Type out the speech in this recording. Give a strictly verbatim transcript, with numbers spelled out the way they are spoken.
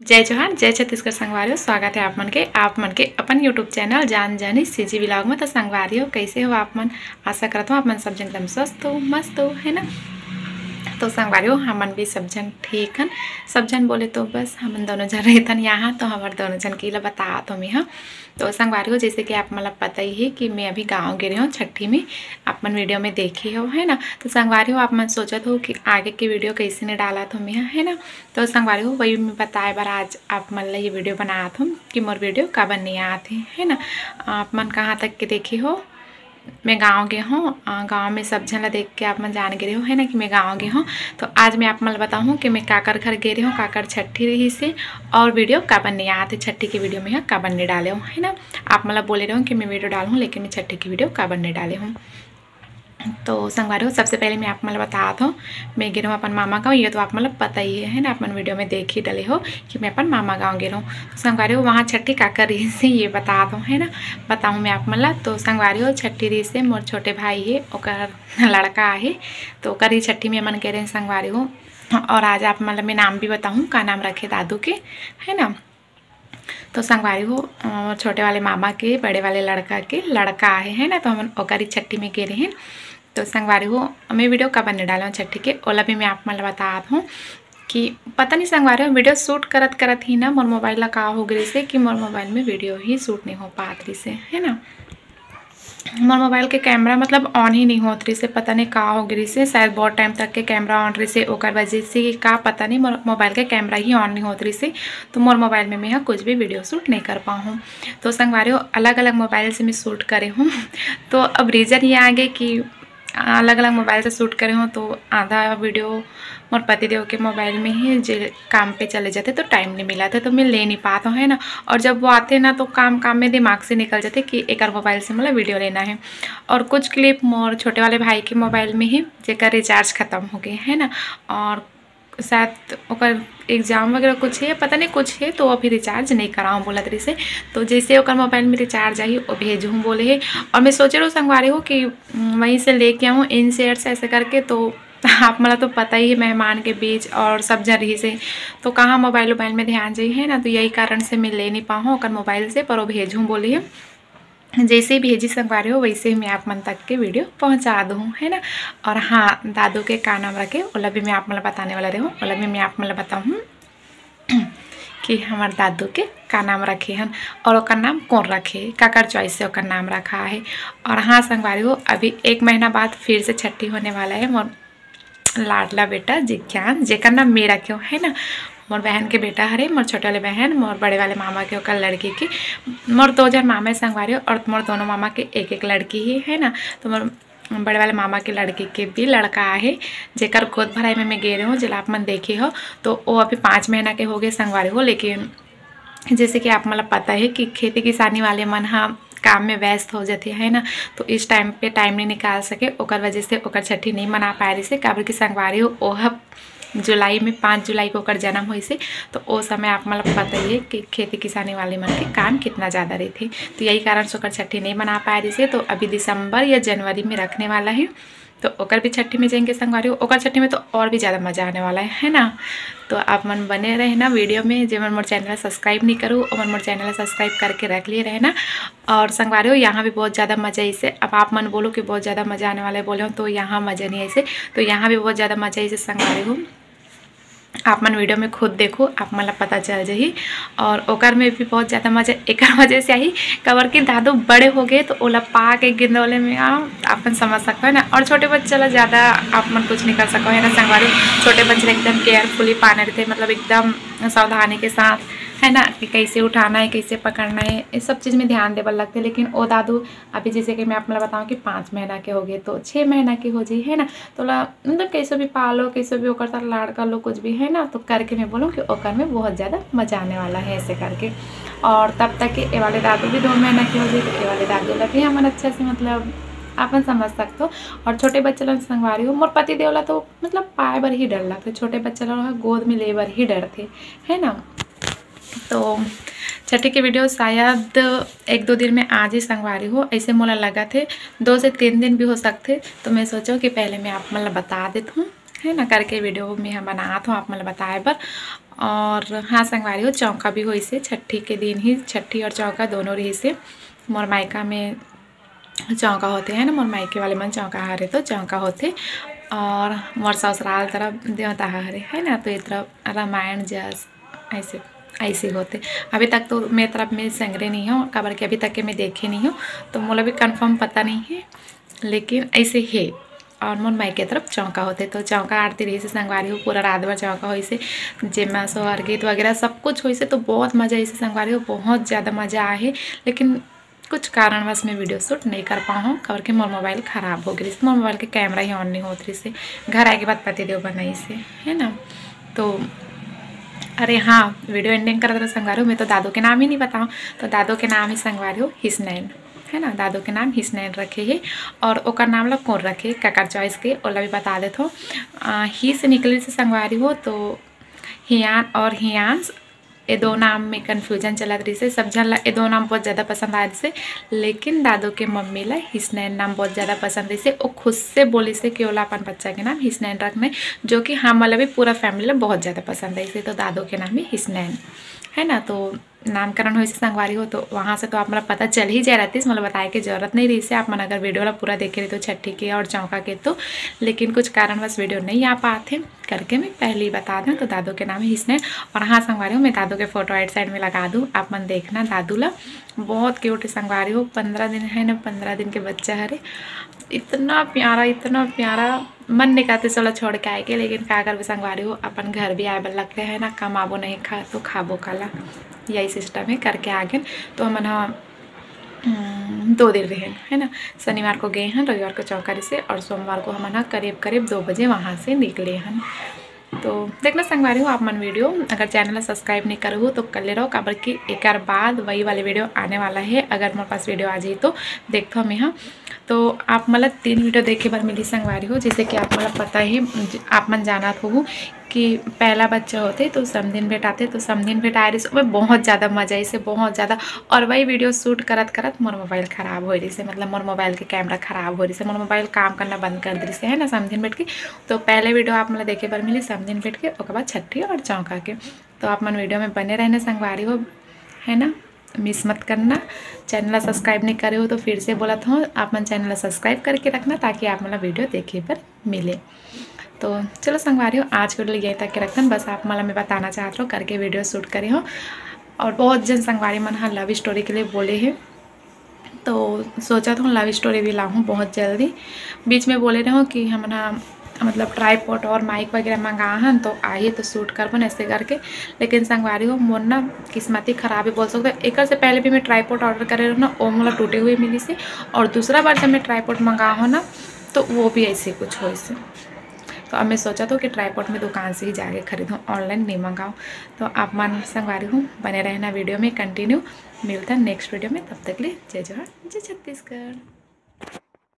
जय जोहार, जय छत्तीसगढ़ संगवारी हो। स्वागत है आप मन के, आप मन के अपन YouTube चैनल जान जानी CG vlog में। तो संगवारी हो, कैसे हो आप मन? आशा करत हूँ आप मन सब जन एकदम स्वस्थ हो, मस्त हो, है ना? तो संगवारी हो, हमन भी सब जन ठीक हन। सब जन बोले तो बस हमन दोनों जन रहतन यहाँ, तो हमर दोनों जन के ला बतात हो मैं, हाँ। तो संगवारी हो, जैसे कि आप मन ला पता ही है कि मैं अभी गाँव गे रहे हूँ छठी में, आप मन video में देखे हो, है ना? तो संगवारी हो, आप मन सोचत हो कि आगे के video कैसे ने डालत हो मैं, है ना? तो संगवारी हो, वही मैं बताए बर आज आप मन ला ये video बनात हूँ कि मोर video काबर नहीं आत हे, है ना? आप मन कहाँ तक के देखे हो, मैं गाँव गे हूँ, अ, गाँव में सब झन ला देख के आप मन जान गे रहे हो, है ना, कि मैं गाँव गे हूँ। तो आज मैं आप मन ला बताहूँ कि मैं काकर घर गे रहे हूँ, काकर छठी रहिस हे, और video काबर नहीं आत हे, छठी के video में ह काबर नहीं डाले हूँ, है ना? आप मन ला बोले रहे हूँ कि मैं video डालहूँ, लेकिन मैं छठी के video काबर नहीं डाले हूँ। तो संगवारी हो, सबसे पहले मैं आप मन ला बतात हूँ, मैं गे रहे हूँ अपन मामा गाँव। ये तो आप मन ला पता ही है, है ना, आप मन video में देख ही डले हो कि मैं अपन मामा गाँव गे रहे हूँ। तो संगवारी हो, वहाँ छठी काकर रहिस हे, ये बतात हूँ, है ना, बताहूँ मैं आप मन ला। तो संगवारी हो, छठी रहिस हे, मोर छोटे भाई हे, ओकर लड़का आहे, तो ओकर ही छठी में हमन गे रहे संगवारी हो। और आज आप मन ला मैं नाम भी बताहूँ, का नाम रखे दादू के, है ना। तो संगवारी हो, अ, छोटे वाले मामा के बड़े वाले लड़का के लड़का आहे, है ना, तो हमन ओकर ही छठी में गे रहे। तो संगवारी हो, मैं video काबर नहीं डालूँ छठी के, ओला भी मैं आप मन ला बतात हूँ कि पता नहीं संगवारी हो, video shoot करत करत ही ना मोर mobile ला का हो गिस हे कि मोर mobile में video ही shoot नहीं हो पात रहिस हे, है ना। मोर mobile के camera मतलब on ही नहीं होत रहिस हे, पता नहीं का हो गिस हे, शायद बहुत time तक के camera on रहिस हे, ओकर वजह से कि का पता नहीं, मोर mobile के camera ही on नहीं होत रहिस हे, तो मोर mobile में मैं ह कुछ भी video shoot नहीं कर पाऊँ। तो संगवारी हो, अलग-अलग mobile से मैं shoot करे हूँ। तो अब reason ये आगे कि अलग-अलग mobile से shoot करे हूँ, तो आधा video मोर पति देव के mobile में ही जे काम पे चले जाथे, तो time नहीं मिलत हे, तो मैं ले नहीं पात हूँ, है ना। और जब वो आथे ना, तो काम काम में दिमाग से निकल जाथे कि एकर mobile से मोला video लेना है। और कुछ clip मोर छोटे वाले भाई के mobile में ही, जेकर recharge खत्म हो गए, है ना। और शायद ओकर exam वगैरह कुछ है, पता नहीं कुछ है, तो वो अभी recharge नहीं कराऊँ बोलत रहिस हे। तो जैसे ओकर mobile में recharge आही, वो भेजहूँ बोले हे। और मैं सोचे रहूँ संगवारी हो कि, उम, वहीं से लेके आऊँ इन share से, ऐसे करके। तो आप मन ला तो पता ही है, मेहमान के बीच और सब जन रहिस हे, तो कहाँ mobile उबाइल में ध्यान जाही, है ना। तो यही कारण से मैं ले नहीं पाऊँ ओकर mobile से, पर वो भेजहूँ बोले हे। जैसे ही भेजी संगवारी हो, वैसे ही मैं आप मन तक के video पहुँचा दूँ, है ना। और हाँ, दादू के का नाम रखे, ओला भी मैं आप मन ला बताने वाला रहूँ, ओला भी मैं आप मन ला बताहूँ कि हमर दादू के का नाम रखे हन और ओकर नाम कौन रखे, काकर choice से ओकर नाम रखा है। और हाँ संगवारी हो, अभी एक महीना बाद फिर से छठी होने वाला है। मोर लाडला बेटा जिज्ञान, जेकर नाम मैं रखे हूँ, है ना, मोर बहन के बेटा हरे, मोर छोटे वाले बहन, मोर बड़े वाले मामा के ओकर लड़की के, मोर दो जन मामा संगवारी हो, और मोर दोनों मामा के एक एक लड़की ही, है ना। तो मोर बड़े वाले मामा के लड़की के भी लड़का आहे, जेकर गोद भराई में मैं गे रहे हूँ, जेला आप मन देखे हो। तो वो अभी पाँच महीना के हो गए संगवारी हो, लेकिन जैसे कि आप मन ला पता है कि खेती किसानी वाले मन ह काम में व्यस्त हो जाथे, है ना, तो इस time पे time नहीं निकाल सके, ओकर वजह से ओकर छठी नहीं मना पाए रहिस हे, काबर कि संगवारी हो, ओह जुलाई में, पाँच जुलाई को ओकर जन्म होइस हे, तो ओ समय आप मन ला पता ही है कि खेती किसानी वाले मन के काम कितना ज़्यादा रहिथे, तो यही कारण से ओकर छठी नहीं मना पाए रहिस हे। तो अभी दिसंबर या जनवरी में रखने वाला है, तो ओकर भी छठी में जाएंगे संगवारी हो, ओकर छठी में तो और भी ज़्यादा मज़ा आने वाला है, है ना। तो आप मन बने रहे ना video में, जे मन मोर channel subscribe नहीं करू, ओमन मोर channel subscribe करके रख लिए रहे ना। और संगवारी हो, यहाँ भी बहुत ज़्यादा मज़ा आइस हे। अब आप मन बोलो कि बहुत ज़्यादा मज़ा आने वाला है, बोले हो तो यहाँ मज़ा नहीं आइस हे, तो यहाँ भी बहुत ज़्यादा मज़ा आइस हे संगवारी हो। आप मन video में खुद देखो, आप मन ला पता चल जाही। और ओकर में भी बहुत ज़्यादा मज़ा एकर वजह से आही, काबर कि दादू बड़े हो गए, तो ओला पा के गिंदोले में आ, अपन समझ सकते हो ना। और छोटे बच्चा ला ज़्यादा आप मन कुछ नहीं कर सको, है ना संगवारी। छोटे बच्चे ला एकदम carefully पाने रहते, मतलब एकदम सावधानी के साथ, है ना, कि कैसे उठाना है, कैसे पकड़ना है, ये सब चीज़ में ध्यान देवल लगते। लेकिन ओ दादू अभी जैसे कि मैं आप मन ला बताऊँ कि पाँच महीना के हो गए, तो छः महीना के हो जाही, है ना, तो ला, मतलब कैसे भी पालो, कैसे भी ओकर साथ लाड़ कर लो, कुछ भी, है ना, तो करके मैं बोलूँ कि ओकर में बहुत ज़्यादा मज़ा आने वाला है ऐसे करके। और तब तक के ये वाले दादू भी दो महीना के हो जाही, तो ये वाले दादू ला भी हमन अच्छा से, मतलब, अपन समझ सकते हो। और छोटे बच्चे ला संगवारी हो, मोर पति देव ला तो, मतलब, पाए बर ही डर लगथे, छोटे बच्चे ला गोद में ले बर ही डरथे, है ना। तो छठी के video शायद एक दो दिन में आ जाही संगवारी हो, ऐसे मोला लगथे दो से तीन दिन भी हो सकथे। तो मैं सोचो कि पहले मैं आप मन ला बता देत हूँ है ना, करके वीडियो में हम बनात हो आप मन ल बताए बर। और हाँ संगवारी हो, चौका भी होइसे, छट्ठी के दिन ही छट्ठी और चौका दोनों रहिसे। मोर मायका में चौका होथे, है ना, मोर मायके वाले मन चौका हरे तो चौका होथे। और मोर ससुराल तरफ देवता हरे, है ना, तो ये तरफ रामायण जस ऐसे, ऐसे होथे। अभी तक तो मैं तरफ में संगरे नहीं हूँ, काबर कि अभी तक के मैं देखे नहीं हूँ, तो मोला भी कन्फर्म पता नहीं है, लेकिन ऐसे है। और मोर मायके तरफ चौका होथे, तो चौका आरती रहिसे संगवारी हो, पूरा रात भर चौका होइसे, जेमा सोहर गीत वगैरह सब कुछ होइसे, तो बहुत मजा आइसे संगवारी हो, बहुत ज़्यादा मजा आहे। लेकिन कुछ कारणवश मैं वीडियो शूट नहीं कर पाऊँ, काबर कि मोर मोबाइल खराब हो गई, मोर मोबाइल के कैमरा ही ऑन नहीं होत रहिसे। घर आए के बाद पतिदेव बनाइसे, है ना। तो अरे हाँ, वीडियो एंडिंग करत रहो संगवारी हो, मैं तो दादू के नाम ही नहीं बताऊँ। तो दादू के नाम ही संगवारी हो हिसनैन, है ना, दादू के नाम हिसनैन रखे हे। और ओकर नाम ला कोन रखे, काकर चॉइस के, ओला भी बता देथो। अ, ही से निकले से संगवारी हो, तो हियान और हियांस, ये दो नाम में कन्फ्यूजन चलत रहिसे। सब झन ला ये दो नाम बहुत ज़्यादा पसंद आए रहिसे, लेकिन दादू के मम्मी ला हिसनैन नाम बहुत ज़्यादा पसंद रहिसे। वो खुद से बोलिसे कि ओला अपन बच्चा के नाम हिसनैन रखना है, जो कि हमन ला भी, पूरा फैमिली ला बहुत ज़्यादा पसंद आइसे। तो दादू के नाम ही हिसनैन, है ना। तो नामकरण होइसे संगवारी हो, तो वहाँ से तो आप मन ला पता चल ही जाए रहतिस, मोला बताए के जरूरत नहीं रहिसे। आप मन अगर वीडियो ला पूरा देखे रहे तो छट्ठी के और चौका के तो, लेकिन कुछ कारणवश वीडियो नहीं आ पात हे, करके मैं पहले ही बता दूँ। तो दादू के नाम है हिसनैन। और हाँ संगवारी हो, मैं दादू के फोटो राइट साइड में लगा दूँ, आप मन देखना दादू ला। बहुत क्यूट है संगवारी हो, पंद्रह दिन है ना, पंद्रह दिन के बच्चा हरे, इतना प्यारा, इतना प्यारा। मन नहीं करते ओला छोड़ के आए के, लेकिन का करबे संगवारी हो, अपन घर भी आए बर लगथे, है ना, कमाबो नहीं खा तो खाबो काला, यही सिस्टम है। करके आ गेन, तो हमन ह, हम्म, दो दिन रहेन, है ना। शनिवार को गए हैं, रविवार को चौका रहिसे, और सोमवार को हमन ह करीब करीब दो बजे वहाँ से निकले हैं। तो देखना संगवारी हो, आप मन वीडियो अगर चैनल ला सब्सक्राइब नहीं करे हो तो कर ले रहो, काबर कि एकर बाद वही वाले वीडियो आने वाला है। अगर मोर पास वीडियो आ जाही तो देखथो मैं, हाँ। तो आप मन ला तीन वीडियो देखे बर मिली संगवारी हो, जैसे कि आप मन ला पता ही, आप मन जानत होहू कि पहला बच्चा होथे तो समधिन भेंटाथे, तो समधिन भेंटाए रहिसे, ओमे बहुत ज़्यादा मजा आइसे, बहुत ज़्यादा। और वही वीडियो शूट करत करत मोर मोबाइल खराब हो रहिसे, मतलब मोर मोबाइल के कैमरा खराब हो रहिसे, मोर मोबाइल काम करना बंद कर दे रहिसे, है ना, समधिन भेंट के। तो पहले वीडियो आप मन ला देखे बर मिली समधिन भेंट के, ओकर बाद छट्ठी और चौका के। तो आप मन वीडियो में बने रहना संगवारी हो, है ना, मिस मत करना। चैनल ला सब्सक्राइब नहीं करे हो तो फिर से बोलत हो, आप मन चैनल ला सब्सक्राइब करके रखना, ताकि आप मन ला वीडियो देखे बर मिले। तो चलो संगवारी हो, आज के वीडियो यहीं तक के रखथन। बस आप मन ला मैं बताना चाहत रहो, करके वीडियो शूट करे हो और बहुत जन संगवारी मन ह लव स्टोरी के लिए बोले हे, तो सोचत हूँ लव स्टोरी भी लाहूँ बहुत जल्दी। बीच में बोले रहो कि हमन ह मतलब ट्राईपॉड और माइक वगैरह मंगा हन, तो आही तो शूट करबो न ऐसे करके। लेकिन संगवारी हो, मोर ना किस्मत ही खराब है बोल सकते हो। एकर से पहले भी मैं ट्राईपॉड ऑर्डर करे रहो ना, वो मोला टूटे हुए मिलिसे, और दूसरा बार जब मैं ट्राईपॉड मंगा हो ना, तो वो भी ऐसे कुछ होइसे। तो अब मैं सोचत हूँ कि ट्राईपॉड में दुकान से ही जाके खरीदूँ, ऑनलाइन नहीं मंगाऊँ। तो आप मन संगवारी हो, बने रहना वीडियो में कंटिन्यू। मिलता नेक्स्ट वीडियो में, तब तक ले जय जोहार, जय छत्तीसगढ़।